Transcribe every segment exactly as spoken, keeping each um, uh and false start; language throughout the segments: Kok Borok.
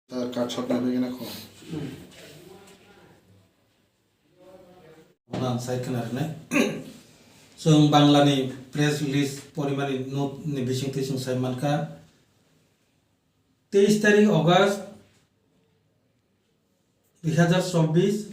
Tar card shot na begini kho. Ang sai khna rwnai. Chwng Bangla ni press release porimani note ni bisingtwi chwng sai mankha. Teis tarik August dui hazar chobbish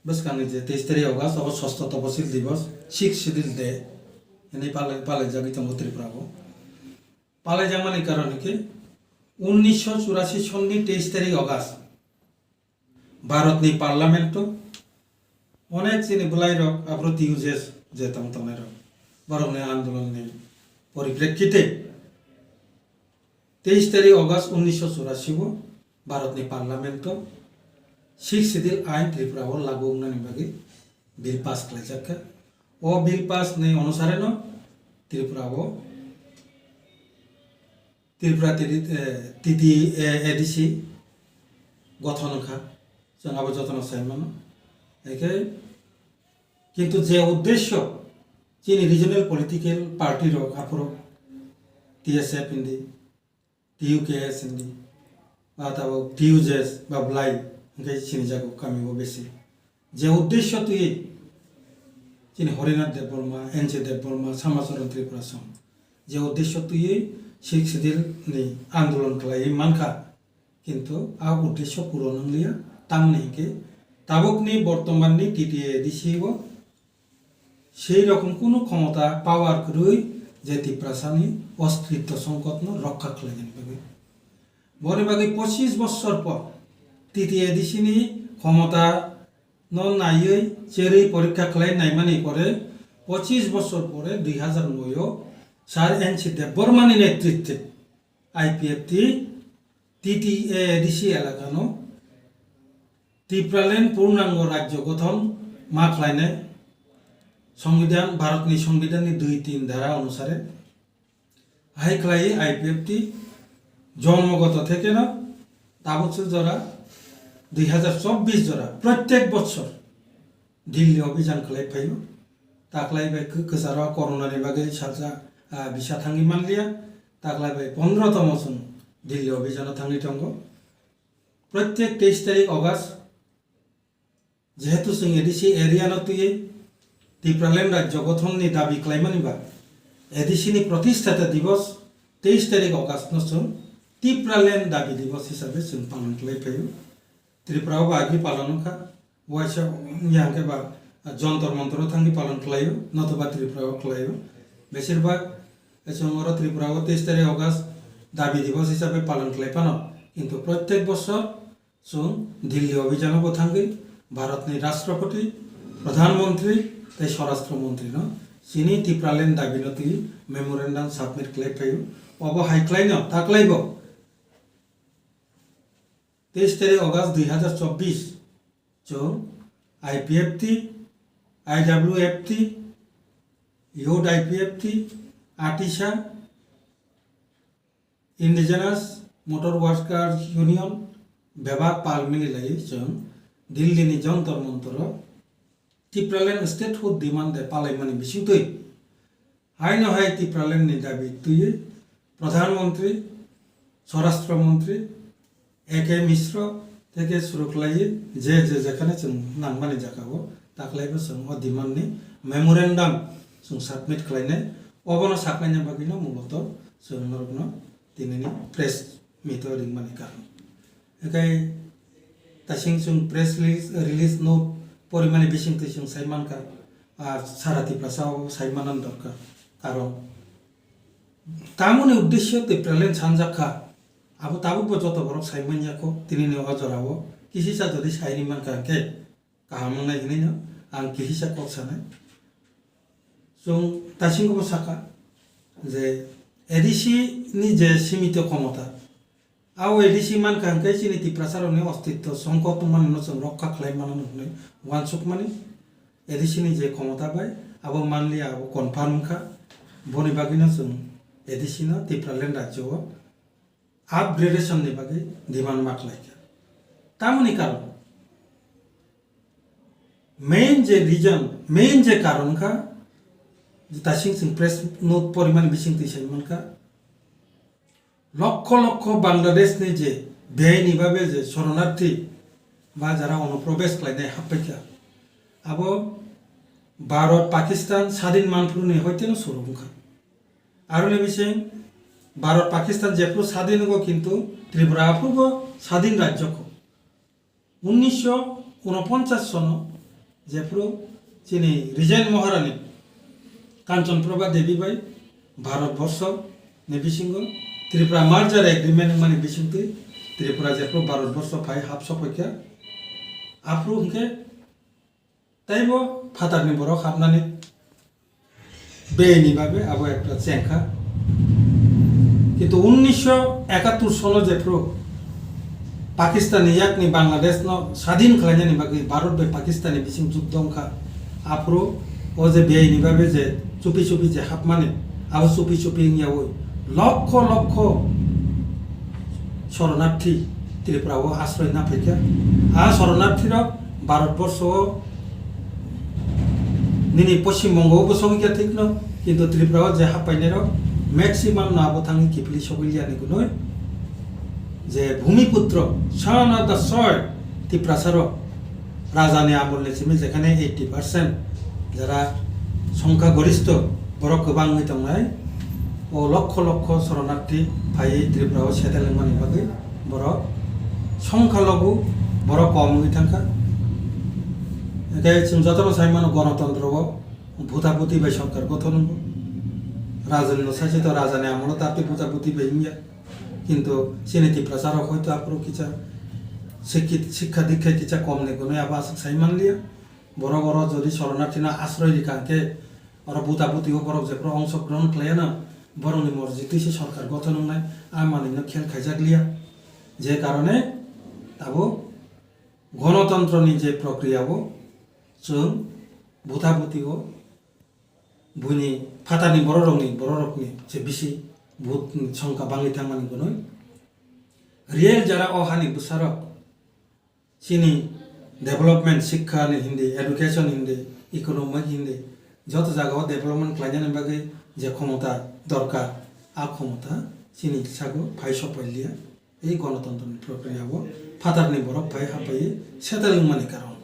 bwskangni je teis tarik August, obo sosto toposil divos, sixth schedule day hinwi palai-, palaijagwi tongo Tripura o. Palaijakmani karon hwnkhe unnisho churasi sonni teis tarik August Bharatni Parliament-o onek chini bwlairok, aphuru T U J S je tong tongnairok, borokni andolonni poriprekkite teis tarik August unnisho churasi o Bharatni Parliament-o Sixth Schedule ain Tripura o lagu wngnani bagwi bill pass khlaijak kha. O bill pass ni onusareno Tripura o Tripura T D, eh, T T A A D C gothon wngkha, chwng abo jotono sai mano. Haikhe kintu je uddesyo chini regional political party rok aphuru T S F hindi, T U K S hindi, ba tabuk T U J S ba bwlai hwnkhe sinijago kami o besi. Je uddesyo twiwi chini Harinath Debbarma, N C Debbarma, Samacharan Tripura song je uddesyo twiwi Sixth Schedule ni andolon khlaiwi mankha, kintu a uddesyo puron wngliya, tamni hinkhe tabukni bortomanni T T A A D C o sei rokom kunu khomota, power kwrwi je Tiprasani ostitto songkotno rokha khlainani bagwi. Boni bagwi pochis bossor por T T A A D C ni khomota no naiwi cherwi porikha khlai naimani pore pochis bossor pore dui hazar noi o Sir N C Debbarma ni netritwe I P F T T T A A D C elakano Tipraland purnango rajyo gothon ma khlainai Songbidan, Bharatni Songbidanni dui tin dhara onusare hai khlaiwi I P F T jonmogoto thekeno tabukse jora dui hazar chobbish jora prottek bochor Delhi obijan khlai phaio. Taklai bai kw-, kwcharo corona ni bagwi salsa, ah, bisa thangwi manliya. Taklai bai pondro tomo chwng Delhi obijano thangwi tongo. Prottek teis tarik August, jehetu chwng A D C area no twiwi Tipraland rajyo gothon ni dabi khlaimani ba, A D C ni Pratistata Divos teis tarik August no chwng Tipraland dabi divos hisabe chwng palon khlai phaio. Tripura o bo agi palon wngkha. Waisa wngya hwnkhe ba, ah, Jontor Montor o thangwi palon khlaio, notoba Tripura o khlaio. Besir bak, eh, chwng oro Tripura o teis tarik August dabi divos hisabe palon khlai phano, kintu prottek bosor chwng Delhi obijano bo thangwi Bharatni Rashtrapati, Pradhan Mantri tei Swarashtra Mantri no chini Tipraland dabi no twi memorandum submit khlai phaio. Obo hai khlaino taklai bo teis tarik August dui hazar chobbish chwng I P F T, I W F T, Youth I P F T, ATISA, Indigenous Motor Workers Union bebak pal mililaiwi chwng Delhi ni Jontor Montor o Tipraland statehood demand de palaimani bisingtwi haino hai Tipraland ni dabi twiwi Pradhan Mantri, Swarashtra Mantri, A K Mishra theke suru khlaiwi je je jekhane chwng nangmani jagao taklaibo chwng o demand ni memorandum chwng submit khlainai. Obono saknaina bagwino muloto chwng norokno tinini press meet o ringmani karon. Ekai tasing chwng press release, release note porimani bisingtwi chwng sai mankha, ah, sara Tiprasa o sai manani dorkar. Karon tamoni uddesyo Tipraland sanjak kha, abo tabukbo joto borok sai manya kho, tinini o jorao kisisa jodi sai ri mankha hwnkhe kaham wngnai hinwi no ang kisisa kok sanai. Chwng taisingo bo sakha je A D C ni je simito khomota, abo A D C mankha hwnkhe chini Tiprasa rokni ostitto songkot tongmani no chwng rokha khlai mano hwnwi uansukmani A D C ni je khomota bai abo manliya, abo confirm wngkha. Boni bagwino chwng A D C no Tipraland rajyo o upgradation ni bagwi demand ma khlai kha. Tamoni karon, main je reason, main je karon kha, je tasing chwng press note porimani bisingtwi sai mankha, lokho lokho Bangladesh ni je Beaini babe je soronarthi ba jara onuprobesh khlainai happaikha, abo Bharat Pakistan sadin manphuruni hoiteno suru wngkha. Aroni bising Bharat Pakistan jephru sadin wngkho, kintu Tripura aphrubo sadin rajyo kho. Unnisho unoponchas sono jephru chini Regent Maharani Kanchan Prabha Devi bai Bharat Borsho ni bisingo Tripura Merger Agreement wngmani bisingtwi Tripura jephru Bharat Borsho phai hap sopaikha, aphru hwnkhe teibo phatarni borok hapnani beaini babe abo ekta chengkha. Kintu unnisho ekattur sono jephru Pakistani yakni Bangladesh no sadin khlainani bagwi Bharat bai Pakistani bising juddo wngkha, aphuru o je beaini babe je chupi chupi je hapmani, abo chupi chupi wngyaui lokho lokho soronarthi Tripura o asroi na phaikha. A soronarthi rok Bharat Borsho o nini Poschim Bongo o bo sogwi kha thik no, kintu Tripura o je happainai rok maximum no abo thangwi kiphilwi sogwi liya ni gunoi je Bhumiputro, son of the soil, Tiprasa rok Rajani amolni simi jekhane eighty percent jara songkha goristho borok kwbang wngwi tongnai, o lokho lokho soronarthi phaiwi Tripura o settle wngmani bagwi borok songkha logu borok kom wngwi thangkha. Hwnkhe chwng jotono sai mano, gonotontro o bhuta bhuti bai sorkar gothon wngo. Rajani no sai se to Rajani amolo tabti bhuta bhuti bai wngya. Kintu chini Tiprasa rok hoito aphuru kisa sikkit, sikha dikha kisa kom ni gunoi abo aswk sai manliya. Borok oro jodi soronarthi no asroi rikha hwnkhe oro bhuta bhuti o borok jephru ongso grohon khlaiya no, borok ni morji twi se sorkar gothon wngnai, a manwi no khel khaijak liya. Je karone tabuk gonotontro ni je prokriya o chwng bhuta bhuti o buini phatarni borok rokni, borok rokni se bisi vote ni songkha bangwi thangmani gunoi. Real jara o hani bwsarok chini development, sikha ni hindi, education hindi, economic hindi, joto jaga o development khlainani bagwi je khomota dorkar, a khomota chini sago phai sokpai liya. Ei gonotontro ni prokriya o phatarni borok phai hapai settle wngmani karon.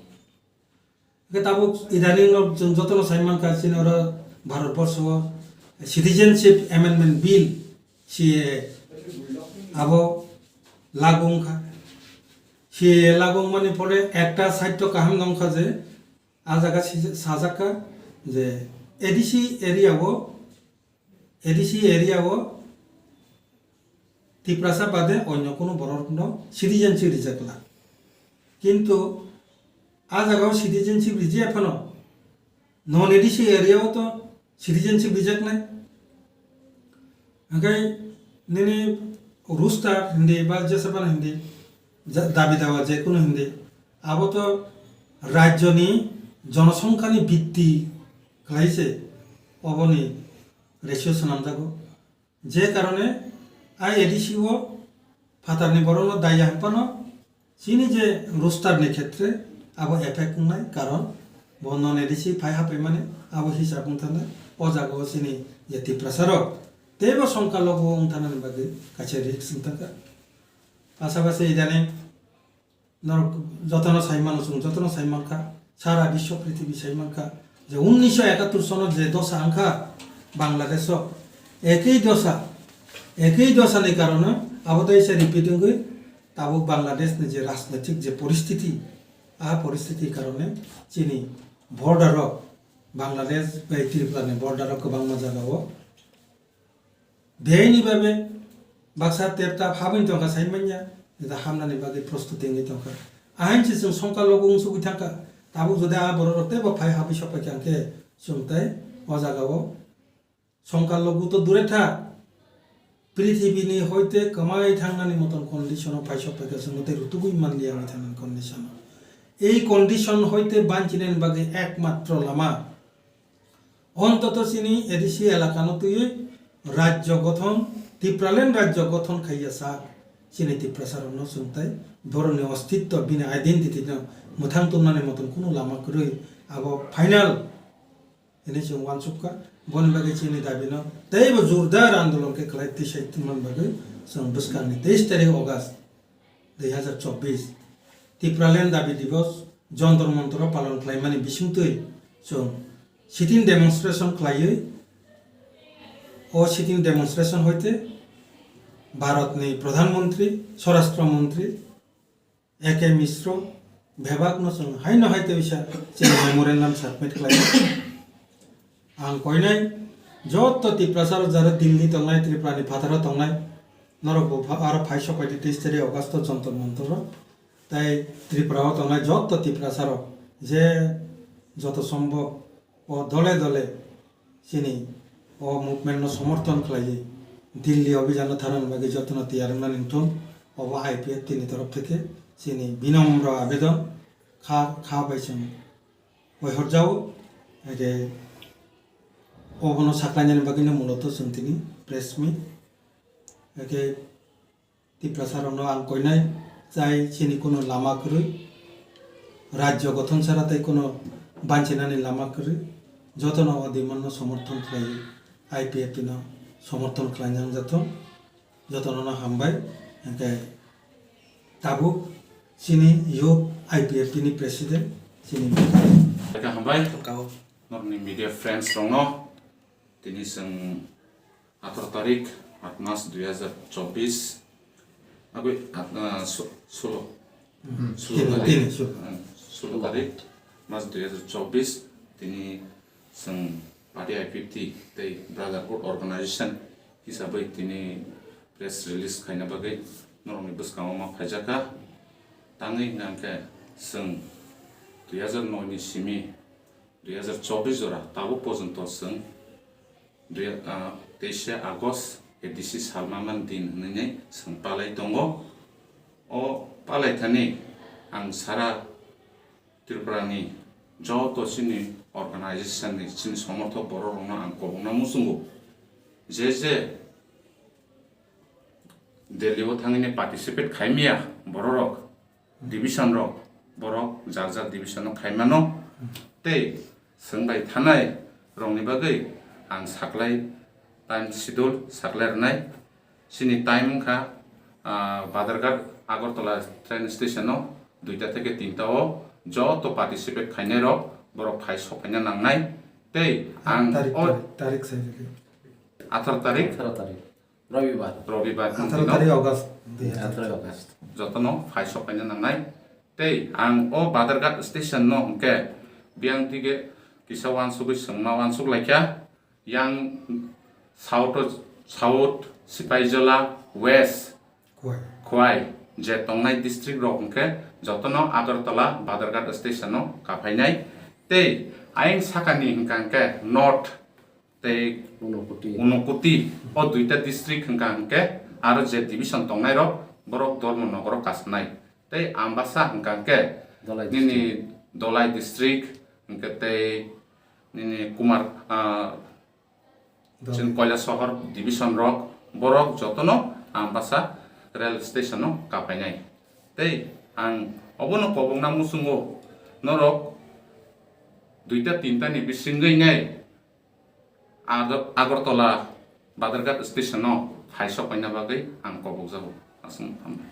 Hwnkhe tabuk idaning no chwng jotono sai mankha, chini oro Bharat Borsho o Citizenship Amendment Bill, C A A, abo lagu wngkha. C A A lagu wngmani pore ekta side to kaham nongkha je, a jaga sija-, sajakka je A D C area o A D C area o Tiprasa bade onyo kunu borok no citizenship rijak la. Kintu a jaga o citizenship rijiya phano non A D C area o to citizenship rijaknai. Hwnkhe nini roster hindi ba jesa phano hindi, ja-, dabi dawa je kunu hindi, abo to rajyo ni jonosongkha ni bitti khlai se oboni ratio swnamjago. Je karone I A D C o phatarni borokno daiya hwnphano chini je roster ni khetre abo effect wngnai, karon bo non A D C phai hapaimani abo hisab wngthana o jaga o chini je Tiprasa rok teibo songkha logo wngthanani bagwi kaisa risk wngthangkha. Pasapasi idani Norok jotono sai mano, chwng jotono sai mankha, sara biswa prithibi sai mankha, je unnisho ekattur sono je dosa wngkha Bangladesh o, ekei dosa, ekei dosa ni karono abo teisa repeat wngwi tabuk Bangladesh ni je rajnitik je poristiti, a poristiti karone chini border o, Bangladesh bai Tripura ni border o kwbangma jaga o Beaini babe baksa teptap habwini tongkha, sai manya, jeta hamnani bagwi prostuti wngwi tongkha. Ahaini se chwng songkha logo wngsugwi thangkha. Tabuk jodi a bororok teibo phai habwi sokpaikha hwnkhe chwng tei o jagao songkha logo to dure tha, prithibini hoite kwmai thangnani moton condition o phai sokpaikha, chwngno tei rutugwi manliya wngwi thangnani condition o. Ei condition hoite banchinani bagwi ekmatro lama Ontoto chini A D C elakano twiwi rajyo gothon, Tipraland rajyo gothon khaiya sak chini Tiprasarokno chwng tai borokni ostitto, bini identity no mwthang tubnani moton kunu lama kwrwi abo final hinwi chwng uansukha. Boni bagwi chini dabino teibo jordar andolon khe kwlai twisai tongmani bagwi chwng bwskangni teis tarik August dui hazar chobbish Tipraland Dabi Divos Jontor Montor o palon khlaimani bisingtwi chwng sit-in demonstration khlaiwi, o sit-in demonstration hoite Bharatni Pradhan Mantri, Swarashtra Mantri A K Mishra bebakno chwng haino hai tei bisa chini memorandum submit khlaio. Ang koinai joto Tiprasa rok jara Delhi tongnai, Tripura ni phataro tongnai, norok bo pha-, aro phai sok bai di teis tarik August o Jontor Montor o. Tai Tripura o tongnai joto Tiprasa rok je joto sombhob o dole dole chini o movement no somorthon khlaiwi Delhi obhijan no thanani bagwi jotono tiyar wngmani wngthun. Obo I P F T ni torof theke chini binomro abedon. Kha, kha bai chwng Waiharjao, eke obono saklainani bagwino muloto chwng tini press meet. Eke Tiprasa rokno ang koinai chai chini kuno lama kwrwi, rajyo gothon sara tei kuno banchinani lama kwrwi, jotono o demand no somorthon khlaiwi I P F T no somorthon khlaina wngjathung. Jotono no hambai, hingke tabuk chini youth I P F T ni president chini. Hingke hambai. Kao. Norni media friends rokno tini chwng atharo tarik, aat mas dui hazar chobbish, agwi aat, ah, su-, sulo. Hmm. Sulo Tini, tarik. Tini, sulo. Hmm, sulo tarik, mas dui hazar chobbish, tini chwng party I P F T tei brotherhood organization hisabwi tini press release khaina bagwi norokni bwskango ma phaijakha. Tangwi hwnkha hwnkhe chwng dui hazar noi ni simi dui hazar chobbish jora tabuk porjonto chwng dui, ah, teisha August A D C salmaman din hwnwi chwng palai tongo. O palaithani ang sara Tripura ni joto chini organization ni chini somorthok borok rokno ang kobokna muchungo. Je je Delhi o thangwi participate khaimya borok rok, division rok, borok jar jar division o khaimano. Tei chwng bai thanai rokni bagwi ang saklai time schedule saklai rwnai. Chini time wngkha, ah, Badharghat Agartala train station o duita theke tinta o joto participate khainai rok borok phai sokphaina nangnai. Tei ang tarik, o tarik, tarik sai rwdi. Atharo tarik? Atharo tarik. Robibar. Robibar ni atharo dino tarik August, dui hazar. Atharo August. Jotono phai sokphaina nangnai. Tei ang o Badharghat station no hwnkhe biyang dige kisa uansugwi chwngma uansuk laikha. Yang South o, South Sipaijala, West Khwai. Khwai je tongnai district rok hwnkhe jotono Agartala Badharghat station o kaphainai. Tei ayang sakani hwnkha hwnkhe North tei Unakoti. Unakoti, o duita district hwnkha hwnkhe aro je division tongnai rok borok Dharmanagar o kasanai. Tei Ambasa hwnkha hwnkhe Dhalai nini district. Dhalai district hwnkhe tei nini Kumar, ah, Dhalai. Chini Kailasohor division rok borok jotono Ambasa rail station o kaphainai. Tei ang obono kobokna muchungo norok duita tinta ni bisingwi nai Ag-, Agartala Badharghat station o phai sokpaina bagwi ang kobokjago. Aswk hambai.